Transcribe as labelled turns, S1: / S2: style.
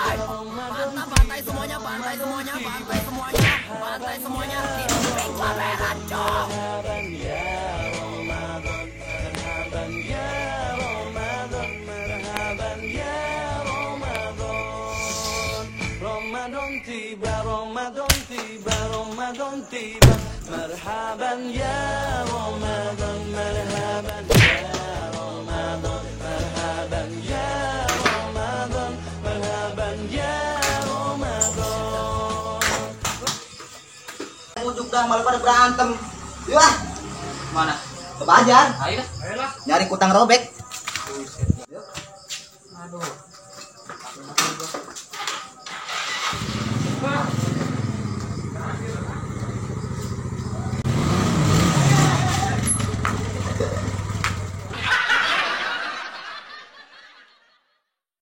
S1: Pantai semuanya, pantai semuanya, pantai semuanya, pantai semuanya. Pink pameran dong.
S2: Ramadan tiba, Ramadan tiba, Ramadan tiba. Marhaban ya Ramadan, marhaban ya Ramadan, marhaban ya Ramadan, marhaban ya Ramadan.
S3: Ujuk dah malah pada berantem. Yuk,
S4: Mana?
S3: ke Bajar.
S4: Ayo lah.
S3: Nyari kutang robek.
S4: Aduh.